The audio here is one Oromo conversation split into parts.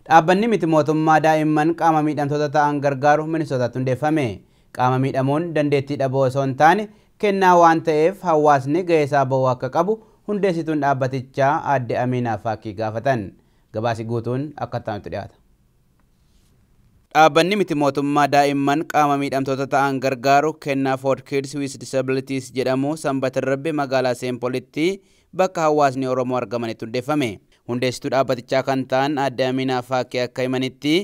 Dhaabbanni miti mootummaa daa'imman qaama miidhamtoota ta'an gargaaru Minisootaatti hundeeffame. Qaama miidhamuun dandeettii dhabuu osoo hin taane kennaa waan ta'eef hawaasni gahee isaa bahuu akka qabu hundeessituun dhaabbatichaa aadde Aminaa Faakii gaafatan. Gabaasi guutuun akka itti dhiyaata. Dhaabbanni miti mootummaa daa'imman qaama miidhamtoota ta'an gargaaru Kennaa for Kids with Disabilities jedhamu Sanbata darbe magaalaa Seempolitti bakka hawaasni Oromoo argamanitti hundeeffame. Hundeessituu dhaabbatichaa kan ta'an aadde Aminaa Faakii akka himanitti,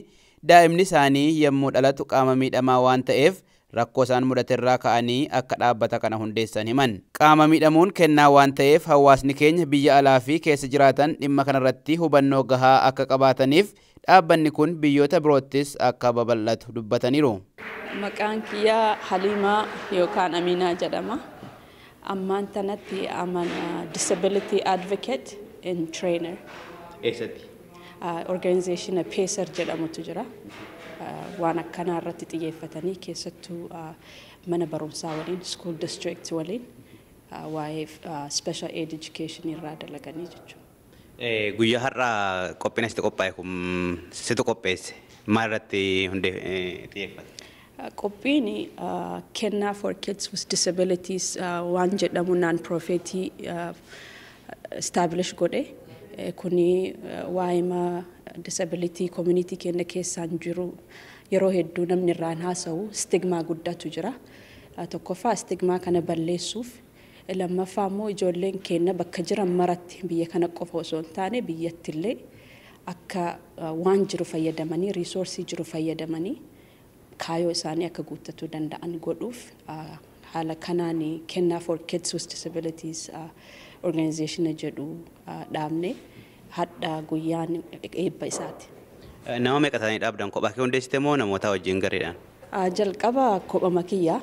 daa'imni isaanii yommuu dhalatu qaama miidhamaa waan ta'eef rakkoo isaan mudaterraa ka'anii akka dhaabbata kana hundeessan himan. Qaama miidhamuun kennaa waan ta'eef hawaasni keenya biyya alaa fi keessa jiraatan dhimma kanarratti hubannoo gahaa akka qabaataniif dhaabbanni kun biyyoota biroottis akka babal'atu dubbataniiru. Maqaan kiyyaa Haliimaa yookaan Aminaa jedhama. Ammaan tanatti I'm a disability advocate and trainer. Eessatti? Organization PACER jedhamutu jira. Waan akkanaa irratti xiyyeeffatanii, keessattuu mana barumsaa waliin, school district waliin, waa'ee special aid education irraa dalaganii jechuudha. Guyyaa har'aa qophiin asitti qophaa'e kun situ qopheesse, maal irratti hundee xiyyeeffate? Qophiin Kennaa for Kids with Disabilities waan jedhamu non-profitii establish godhe. Kuni waa'ima disability community keenya keessaan jiru yeroo hedduu namni irraan haasa'u, stigma guddaatu jira. Tokkoffaa stigma kana balleessuuf, lammaffaa immoo ijoolleen keenya bakka jiran maratti, biyya kana qofa osoo hin taane biyyattillee, akka waan jiru fayyadamanii, resourceii jiru fayyadamanii kaayoo isaanii akka guuttatuu danda'an godhuuf haala kanaan Kennaa for Kids with Disabilities organization jedhu dhaabne. Hadha guyyaan eebba isaati. Nama meeqa ta'anii dhaabdan? Kophaa kee hundeessite moo namoota wajjin gareedhaan? Jalqaba kophama kiyya,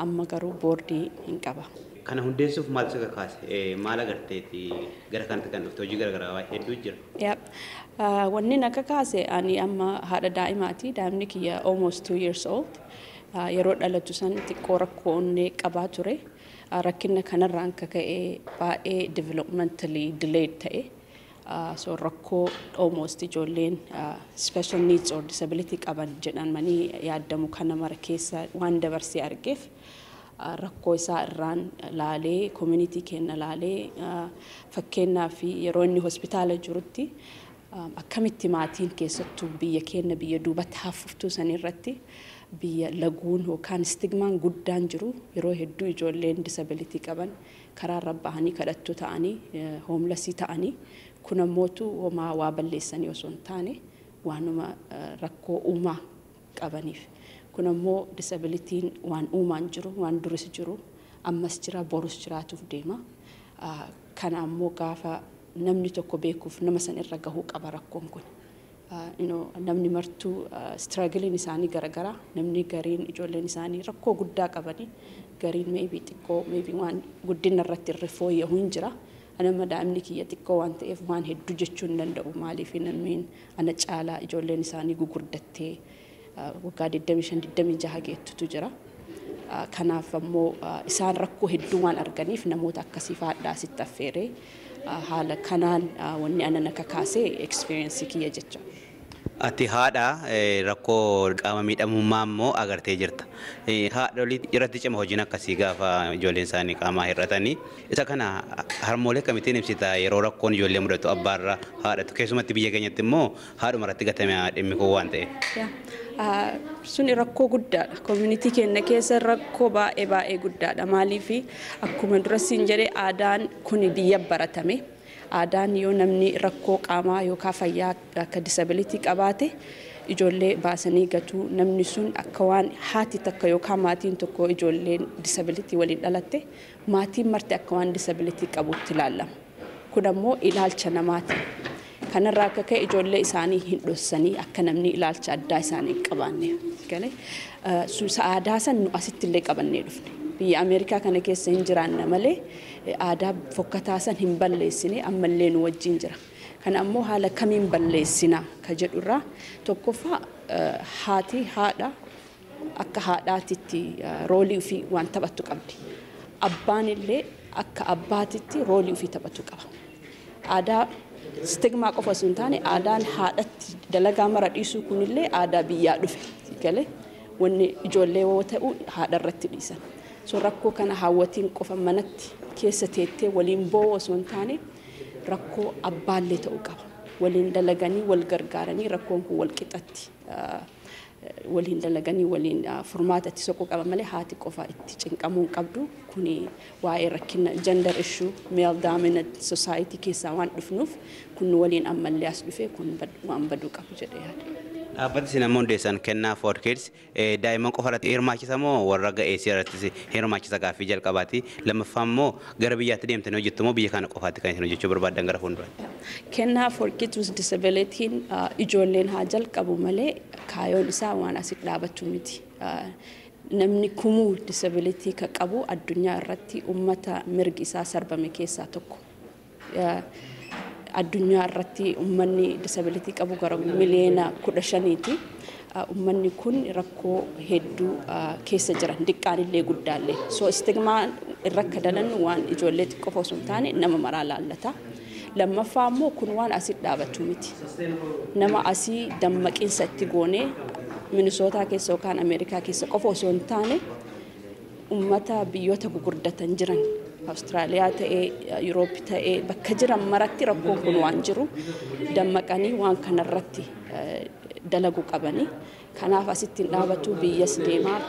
amma garuu boardii hin qaba. Kana hundeessuuf maaltu si kakaase? Maal agarteeti gara kanatti kan dhufte? Hojii garaagaraa hedduu jira. Wanni na kakaase, ani amma haadha daa'imaati. Daa'imni kiyya almost 2 years old. Yeroo dhalatu san xiqqoo rakkoo onnee qabaa ture. Rakkina kanarraan akka ka'e baay'ee developmentally delayed ta'e. So rakkoo almost ijoolleen special needs or disability qaban jedhamanii yaadamu kana mara keessa waan dabarsee argeef, rakkoo isaa irraan laalee, community keenya laalee, fakkeenyaa fi yeroo inni hospitaala jirutti akkamitti maatiin, keessattuu biyya keenya biyya duubatti hafuftuu san irratti, biyya laguun yookaan stigmaan guddaan jiru, yeroo hedduu ijoolleen disability qaban karaarra bahanii kadhattuu ta'anii, homelessii ta'anii, kun ammootu homaa waa balleessanii osoo hin taane waanuma rakkoo uumaa qabaniif. Kun ammoo disabilityn waan uumaan jiru, waan duris jiru, ammas jira, borus jiraatuuf deema. Kana ammoo gaafa namni tokko beekuuf nama san irra gahuu qaba rakkoon kun. Namni martuu struggleiin isaanii garagaraa. Namni gariin ijoolleen isaanii rakkoo guddaa qabanii, gariin maybe xiqqoo, maybe waan guddina irratti irra fooyya'u hin jira. Anama daa'imni kiyya xiqqoo waan ta'eef waan hedduu jechuu hin danda'u. Maaliif, namni ana caalaa ijoolleen isaanii gugurdattee waggaa 25, 26 geettutu jira. Kanaaf ammoo isaan rakkoo hedduu waan arganiif namoota akkasii fa'aadhaa asitti affeeree haala kanaan wanni ana na kakaasee experience kiyya jecha. Ati haadha, rakkoo qaama miidhamummaa immoo agartee jirta. Haadholii irratti cima hojiin akkasii gaafa ijoolleen isaanii qaamaa hir'atanii. Isa kana harmoolee akkamittiin ibsita? Yeroo rakkoon ijoollee mudatu abbaarra haadhatu, keessumatti biyya keenyatti immoo haadhuma irratti gatame dhimmi kun waan ta'eef. Suni rakkoo guddaadha. Community keenya keessa rakkoo baay'ee baay'ee guddaadha. Maaliif, akkuma dura siin jedhee, aadaan kun biyya baratame. Aadaan yoo namni rakkoo qaamaa yookaan fayyaa akka disability qabaate ijoollee baasanii gatuu, namni sun akka waan haati takka yookaan maatiin tokko ijoolleen disability waliin dhalatte maatiin marti akka waan disability qabutti ilaalama. Kun ammoo ilaalcha namaati. Kanarraa akka ka'e ijoollee isaanii hin dhossanii akka namni ilaalcha addaa isaanii hin qabaanne. Aadaa san nu asitti illee qabannee dhufne. Biyya Ameerikaa kana keessa hin jiraanna malee aadaa fokkataa san hin balleessine, ammallee nu wajjin jira. Kana ammoo haala kamiin balleessina ka jedhurraa, tokkoffaa haati haadha akka haadhaatitti roleii ofii waan taphattu qabdi. Abbaan illee akka abbaatitti roleii ofii taphatu qaba. Aadaa stigma qofa osoo hin taane aadaan haadhatti Dalagaa mara dhiisuu kunillee aadaa biyyaa dhufe galee wanni ijoollee yoo ta'u haadha irratti dhiisan. So rakkoo kana haawwatiin qofa manatti keessa teettee waliin boo'u osoo hin taane rakkoo abbaallee ta'uu qaba. Waliin dalaganii wal gargaaranii rakkoon kun wal qixatti waliin dalaganii waliin furmaata itti soquu qaba malee haati qofa itti cinqamuu hin qabdu. Kuni waa'ee rakkina gender issue, male dominant society keessaa waan dhufnuuf kun waliin ammallee as dhufe kun waan baduu qabu jedhee yaada. Dhaabbati isin amma hundeessan Kennaa for Kids daa'imman qofa irratti hirmaachisa moo warra ga'eessii irrattis hirmaachisa gaaffii jalqabaati? Lammaffaa immoo gara biyyaatti deemtanii hojjettu moo biyya kana qofaatti kan isin hojjechuu barbaaddan gara fuulduraatti? Kennaa for Kids with Disability ijoolleen haa jalqabu malee kaayoon isaa waan asitti dhaabachuu miti. Namni kumuu disability ka qabu addunyaa irratti uummata mirgi isaa sarbame keessaa tokko. Addunyaa irratti uummanni disability qabu gara miliyoona 15ti. Uummanni kun rakkoo hedduu keessa jiran, diqqaanillee guddaallee. So stigma irra akka dalannu waan ijoollee xiqqoo osoo hin taane nama maraa laallata. Lammaffaa immoo kun waan asitti dhaabachuu miti. Nama asii dammaqiinsa itti goonee Minisootaa keessa yookaan Ameerikaa keessa qofa osoo hin taane uummata biyyoota gurguddatan jiran, Awustiraaliyaa ta'ee, Yuuroop ta'ee, bakka jiran maratti rakkoon kun waan jiru dammaqanii waan kanarratti dalaguu qabanii. Kanaaf asitti hin dhaabatu, biyyas deemaa,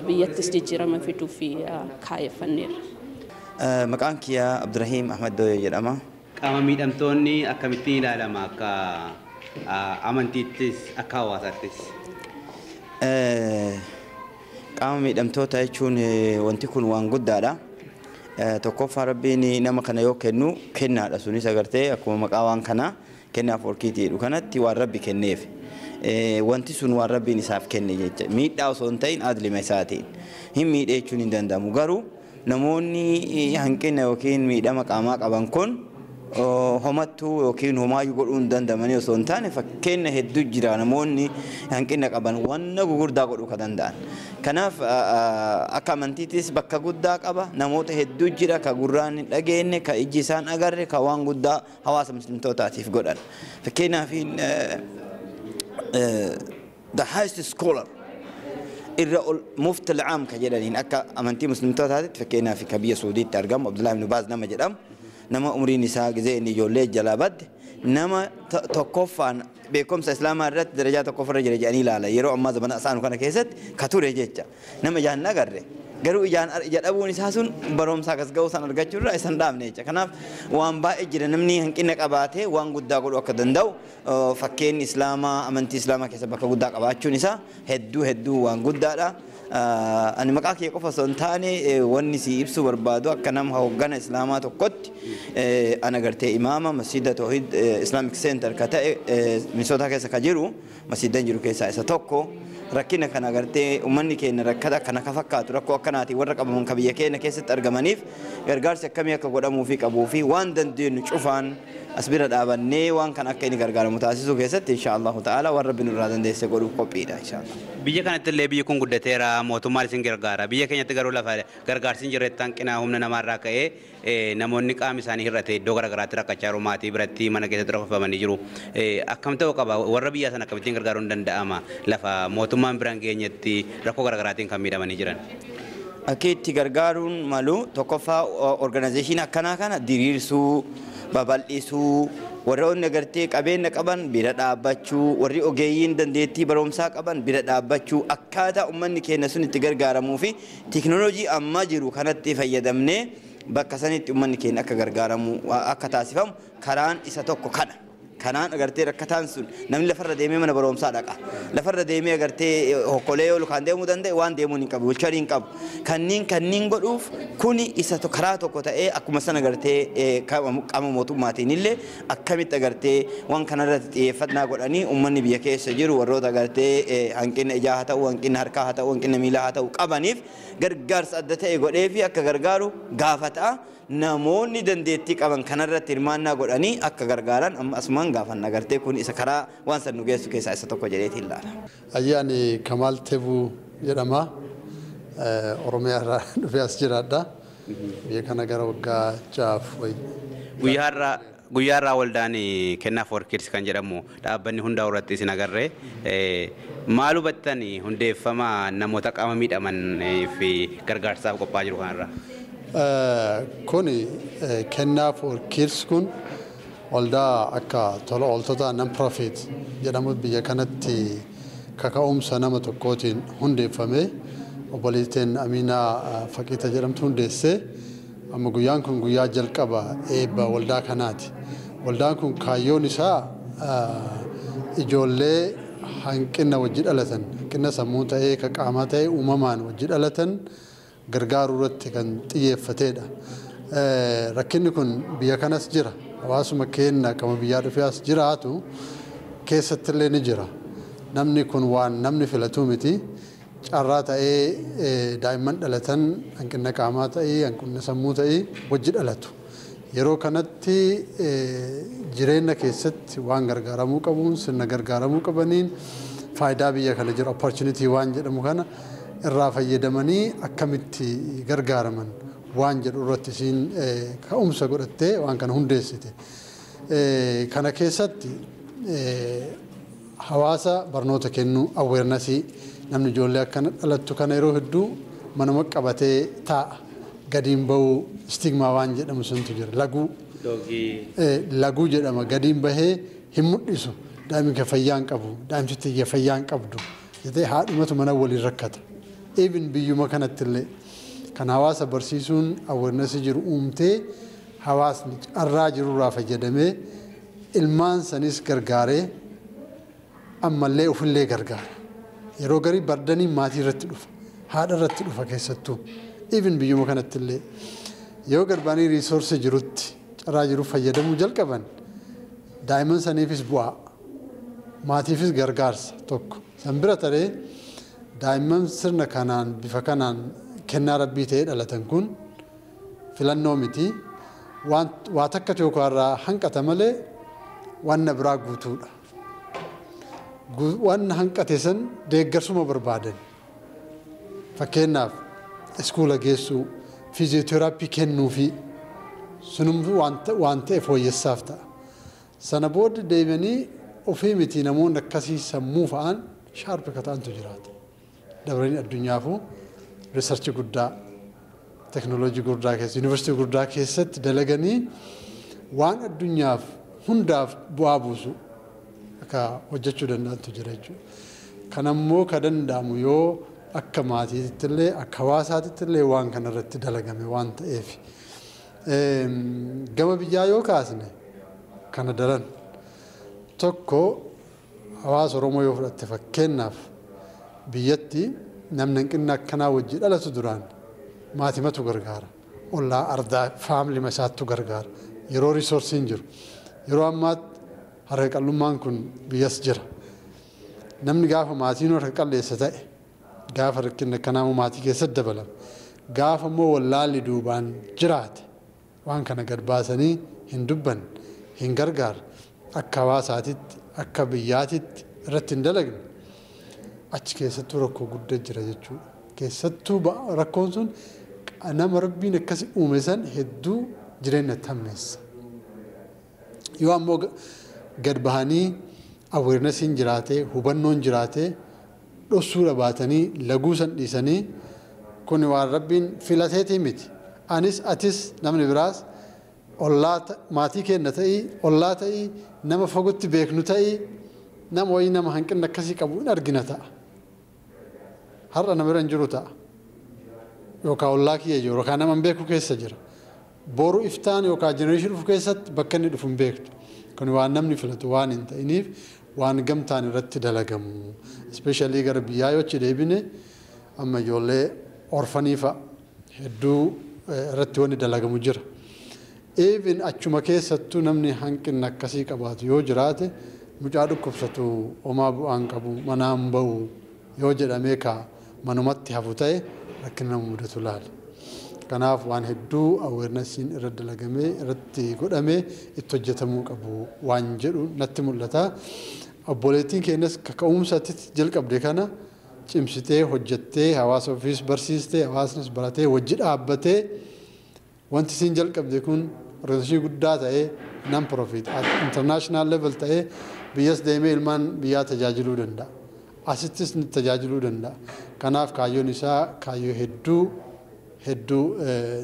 biyyattis jijjiirama fiduu fi kaayeffanneerra. Maqaan kiyyaa Abdurrahiim Ahmad Dooyoo jedhama. Qaama miidhamtoonni akkamittiin ilaalama akka amantiittis akka hawaasaattis? Qaama miidhamtoota jechuun wanti kun waan guddaadha. Tokkoffaa, Rabbiin nama kana yoo kennu kennaadha, sunis agartee akkuma maqaa waan kanaa Kennaa for Kids jedhu kanatti waan Rabbi kenneef. Wanti sun waan Rabbiin isaaf kenne jecha miidhaa osoo hin ta'in adlima isaatiin. Hin miidhee jechuun hin danda'amu, garuu namoonni hanqina yookiin miidhama qaamaa qaban kun homattuu yookiin homaayyuu godhuu hin danda'amanii osoo hin taane, fakkeenya hedduu jira, namoonni hanqina qaban wanna gugurdaa godhuu ka danda'an. Kanaaf akka amantiittis bakka guddaa qaba. Namoota hedduu jira ka gurraan hin dhageenye, ka ijji isaan agarre, ka waan guddaa hawaasa muslimtootaatiif godhan. Fakkeenyaaf, the highest scholar irra ol mufti al-aam ka jedhaniin akka amantii muslimtootaatitti, fakkeenyaaf ka biyya Suudiitti argamu Abdullahi ibn Baaz nama jedhamu, nama umriin isaa gizee inni ijoollee jalaa badde, nama tokkoffaan beekumsa islaamaa irratti darajaa tokkoffarra jira jedhanii ilaala yeroo ammaa zamana isaanu kana keessatti ka ture jecha. Nama ijaan hin agarre, garuu ijaan ija dhabuun isaa sun barumsa akkas ga'uu san argachuu irraa isan dhaabne jecha. Kanaaf waan baay'ee jira, namni hanqina qabaatee waan guddaa godhuu akka danda'u fakkeenyi islaamaa amantii islaamaa keessa bakka guddaa qabaachuun isaa hedduu hedduu waan guddaadha. Ani maqaa kee qofa osoo hin taane wanni si ibsuu barbaadu akka nama hoggana islaamaa tokkotti ana gartee imaama masjida Tawhid Islamic Center ka ta'e Minisootaa keessa ka jiru, masjidan jiru keessaa isa tokko, rakkina kana agartee uummanni keenya rakkata kana ka fakkaatu rakkoo akkanaatiin warra qabaman ka biyya keenya keessatti argamaniif gargaarsi akkamii akka godhamuu fi qabuu fi waan dandeenyu cufaan as bira dhaabannee waan kana akka inni gargaaramu taasisuu keessatti insha Allahu ta'ala waan Rabbi nurraa dandeesse godhuuf qophiidha insha Allah. Biyya kanatti illee biyyi kun guddateera, mootummaan isin gargaara. Biyya keenyatti garuu lafa gargaarsi hin jirretti hanqina humna namaarraa ka'ee namoonni qaami isaanii hir'ate iddoo garaagaraatti rakkachaa jiru, maatii biratti mana keessatti rakkafamanii jiru. Akkam ta'uu qaba? Warra biyyaa sana akkamittiin gargaaruun danda'ama lafa mootummaan biraan geenyetti rakkoo garaagaraatiin kan miidhamanii jiran? Akka itti gargaaruun malu, tokkoffaa organization akkanaa kana diriirsuu, babal'isuu, warroonni agartee qabeenya qaban bira dhaabbachuu, warri ogeeyyiin dandeettii barumsaa qaban bira dhaabbachuu, akkaataa uummanni keenya sun itti gargaaramuu fi tiknooloojii ammaa jiru kanatti fayyadamnee bakka sanitti uummanni keenya akka gargaaramu akka taasifamu karaan isa tokko kana. Kanaan agartee rakkataan sun namni lafarra deemee mana barumsaa dhaqa. Lafarra deemee agartee hokkolee yoo lukaan deemuu danda'e waan deemuun hin qabu, wheelchairii hin qabu. Kanneen godhuuf kuni isa karaa tokko ta'ee, akkuma sana agartee qaama mootummaatiin illee akkamitti agartee waan kanarratti xiyyeeffannaa godhanii uummanni biyya keessa jiru warroota agartee hanqina ijaa haa ta'u, hanqina harkaa haa ta'u, hanqina miilaa haa ta'u qabaniif gargaarsa adda ta'e godhee fi akka gargaaru gaafata. Namoonni dandeettii qaban kanarratti hirmaannaa godhanii akka gargaaran amma asumaan gaafanna, agartee kun isa karaa waan san nu geessu keessaa isa tokko jedheetiin ilaala. Ayyaani Kamaal Tebuu jedhama. Oromiyaa irraa dhufee as jiraadha. Biyya kana gara waggaa 6 wayi. Guyyaa har'aa Guyyaa irraa waldaan Kennaa for Kids kan jedhamu dhaabbanni hundaa irratti isin agarree maal hubattan hundeeffama namoota qaama miidhaman fi gargaarsaaf qophaa'aa jiru kanarraa? Kuni Kennaa for Kids kun waldaa akka tola ooltota non profit jedhamu biyya kanatti kaka'umsa nama tokkootiin hundeeffame, obboleettiin Aminaa Faqiita jedhamtu hundeesse. Amma guyyaan kun guyyaa jalqaba eebba waldaa kanaati. Waldaan kun kaayyoon isaa ijoollee hanqina wajji dhalatan, hanqina sammuu ta'ee ka qaamaa ta'ee uumamaan wajji dhalatan gargaaruu irratti kan xiyyeeffatedha. Rakkinni kun biyya kanas jira. Hawaasuma keenya kama biyyaa dhufee as jiraatu keessattillee ni jira. Namni kun waan namni filatu miti. Carraa ta'ee daa'imman dhalatan hanqina qaamaa ta'ee hanqina sammuu ta'ee wajji dhalatu. Yeroo kanatti jireenya keessatti waan gargaaramuu qabuun, sirna gargaaramuu qabaniin, faayidaa biyya kana jiru opportunity waan jedhamu kana irraa fayyadamanii akkamitti gargaaraman waan jedhu irratti isiin ka'umsa godhattee waan kana hundeessite. Kana keessatti hawaasa barnoota kennuu, awareness, namni ijoollee akkana dhalattu kana yeroo hedduu manuma qabatee taa'a. Gadiin bahuu, stigma waan jedhamu suntu jira. Laguu. Laguu jedhama. Gadiin bahee hin mul'isu. Daa'imni kee fayyaa hin qabu. Daa'imti tiyya fayyaa hin qabdu. Jettee haadhumatu mana waliin rakkata. Even biyyuma kanatti illee kan hawaasa barsiisuun awareness jiru uumtee hawaasni carraa jirurraa fayyadamee ilmaan sanis gargaaree ammallee ofillee gargaara. Yeroo garii bardanii maatii irratti dhufa. Haadha irratti dhufa keessattuu. Even biyyuma kanatti illee yoo garbanii resource jirutti carraa jiru fayyadamuu jalqaban daa'imman saniifis bu'aa, maatiifis gargaarsa tokko. San bira taree daa'imman sirna kanaan bifa kanaan kennaa rabbii ta'ee dhalatan kun filannoo miti. Waa takka yookaan irraa hanqata malee wanna biraa guutuudha. Waan hanqate san deeggarsuma barbaadan. Fakkeenyaaf iskuula geessuu, physiotherapy kennuufi sunumtuu waan ta'e fooyyessaaf ta'a. Sana booda deemanii ofii miti namoonni akkasii sammuu fa'aan sharp ka ta'antu jiraata. Dabranii addunyaafuu research guddaa, teknooloojii guddaa keessa, yuunivarsiitii guddaa keessatti dalaganii waan addunyaaf hundaaf bu'aa buusu akka hojjechuu danda'antu jira jechuudha. Kanammoo ka danda'amu yoo akka maatiitti illee akka hawaasaatitti illee waan kanarratti dalagame waan ta'eef. Gama biyyaa yoo kaasne kana daran tokko hawaasa Oromoo yoo fudhatte, fakkeenyaaf biyyatti namni hanqina akkanaa wajji dhalatu duraan maatimatu gargaara. Ollaa, ardaa, family isaattu gargaara. Yeroo resourceiin jiru. Yeroo ammaatti harka qallummaan kun biyyas jira. Namni gaafa maatiin harka qalleessa ta'e, gaafa rakkinni akkanaa maatii keessatti dabalama. Gaafa immoo wallaalli duubaan jiraate, waan kana gad baasanii hin dubbanne, hin gargaarre, akka hawaasaatitti akka biyyaatitti irratti hin dalagne, achi keessattuu rakkoo guddaa jira jechuudha. Keessattuu rakkoon sun nama rabbiin akkasi uume san hedduu jireenya itti hammeessa. Yoo ammoo gad bahanii awarenessiin jiraatee, hubannoon jiraatee, dhoksuu baatanii laguu san dhiisanii, kun waan rabbiin filateetii miti. Anis, atis, namni biraas ollaa maatii keenya ta'ii, ollaa ta'ii, nama fagootti beeknu ta'ii, nama wayii nama hanqina akkasii qabu hin argina ta'a. Har'a nama bira hin jiru ta'a. Yookaan ollaa kiyya jiru yookaan nama hin beeku keessa jira. Boru iftaan yookaan generation dhufu keessatti bakka inni dhufu hin beektu. Kun waan namni filatu waan hin ta'iniif waan gamtaan irratti dalagamu. Especially gara biyyaa yoo achi deebine amma ijoollee orphan fa'a hedduu irratti wanni dalagamu jira. Even achuma keessattuu namni hanqina akkasii qabaatu yoo jiraate, mucaa dhukkubsatu homaa bu'aan qabu manaan bahu yoo jedhamee ka manumatti hafu ta'e rakkina nama mudatu laala. Kanaaf waan hedduu awarenessiin irra dalagamee irratti godhamee itti hojjetamuu qabu waan jedhu natti mul'ata. Obboleettiin keenyas kaka'umsatti jalqabde kana cimsitee hojjettee, hawaasa ofiis barsiistee, hawaasnis baratee wajji dhaabbatee, wanti isiin jalqabde kun organization guddaa ta'ee Non profit at international level ta'ee biyyas deemee ilmaan biyyaa tajaajiluu danda'a. Asittis ni tajaajiluu danda'a. Kanaaf kaayyoon isaa kaayyoo hedduu hedduu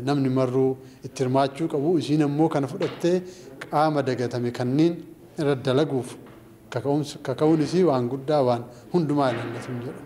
namni marruu itti hirmaachuu qabu. Isiin ammoo kana fudhattee qaama dagatame kanneen irra dalaguuf kaka'uun isii waan guddaa, waan hundumaa ilaallatu jedha.